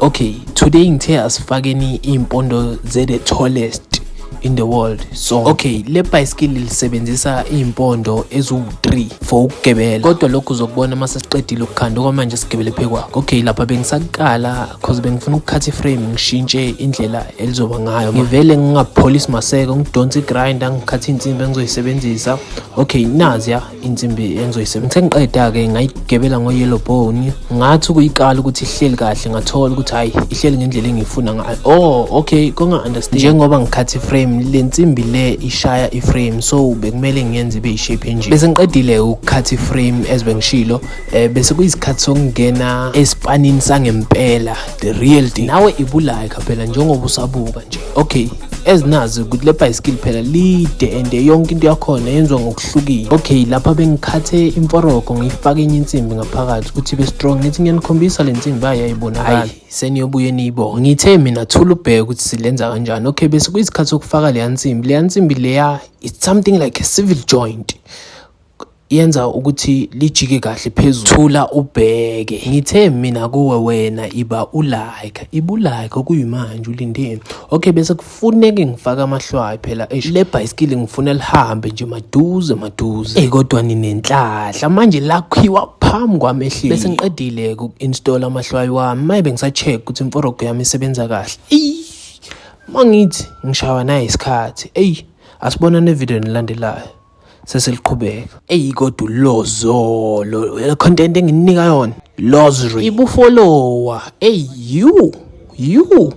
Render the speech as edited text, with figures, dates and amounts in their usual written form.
Okay, today ngithe asifakeni iy'mpondo ze-the tallest in the world. So okay, le bicycle lisebenzisa iy'mpondo eziwu-3 for ukugebela, kodwa lokhu uzokubona uma sesiqedile ukukhanda. Okwamanje sigebele phekwakho. Okay, lapha bengisakukala cause bengifuna ukukhatha iframe, ngishintshe indlela elizoba ngayo. Ngivele ngingapholisi maseko, ngidonse igrinder, ngikhathe iy'nsimbi engizoyisebenzisa. Okay, naziya insimbi engizoyisebenzisa. Sengiqeda-ke, ngayigebela ngo-yellow bone, ngathi ukuyikala ukuthi ihleli kahle, ngathola ukuthi hhayi, ihleli ngendlela engiyifuna ngayo. Oh okay, konga-understand, njengoba ngikhatha iframe, le nsimbi le ishaya iframe, so bekumele ngiyenze ibe i-shape enje. Bese ngiqedile ukukhatha iframe as bengishilo, bese kuyisikhathi sokungena esipanini sangempela, the real thing. Nawe ibulike phela njengoba usabuka nje. Okay, ezinazi ukuthi le bicycle phela lide and yonke into yakhona yenziwa ngokuhlukile. Okay, lapha bengikhathe imforogo, ngiyifake enye insimbi ngaphakathi ukuthi ibe strong. Ngithi ngiyanikhombisa le nsimbi, hayi, ayibonakali, seniyobuye niyibonge. Ngithe mina thula ubheke ukuthi silenza kanjani. Okay, bese kuyisikhathi sokufaka leya nsimbi. Leya nsimbi leya, it's something like a civil joint, yenza ukuthi lijike kahle phezulu. Thula ubheke. Ngithe mina kuwe wena iba ulike, ibulike okuyimanje ulindeni. Okay, bese kufuneke ngifake amahlwayi phela. Eish, le bicycle ngifuna lihambe nje maduze maduze. Ey, kodwa ninenhlahla manje, lakhiwa phambi kwami ehlile. Bese ngiqedile uku-install amahlwayi wami, maye bengisa-check ukuthi imforogo yami isebenza kahle. Eyi, mangithi ngishawa nayisikhathi. Eyi, asibonane evidweni elandelayo seseliqhubeka. Eyi, kodwa ulozolo le content engininika yona, lozri ibufollower. Eyi, you you.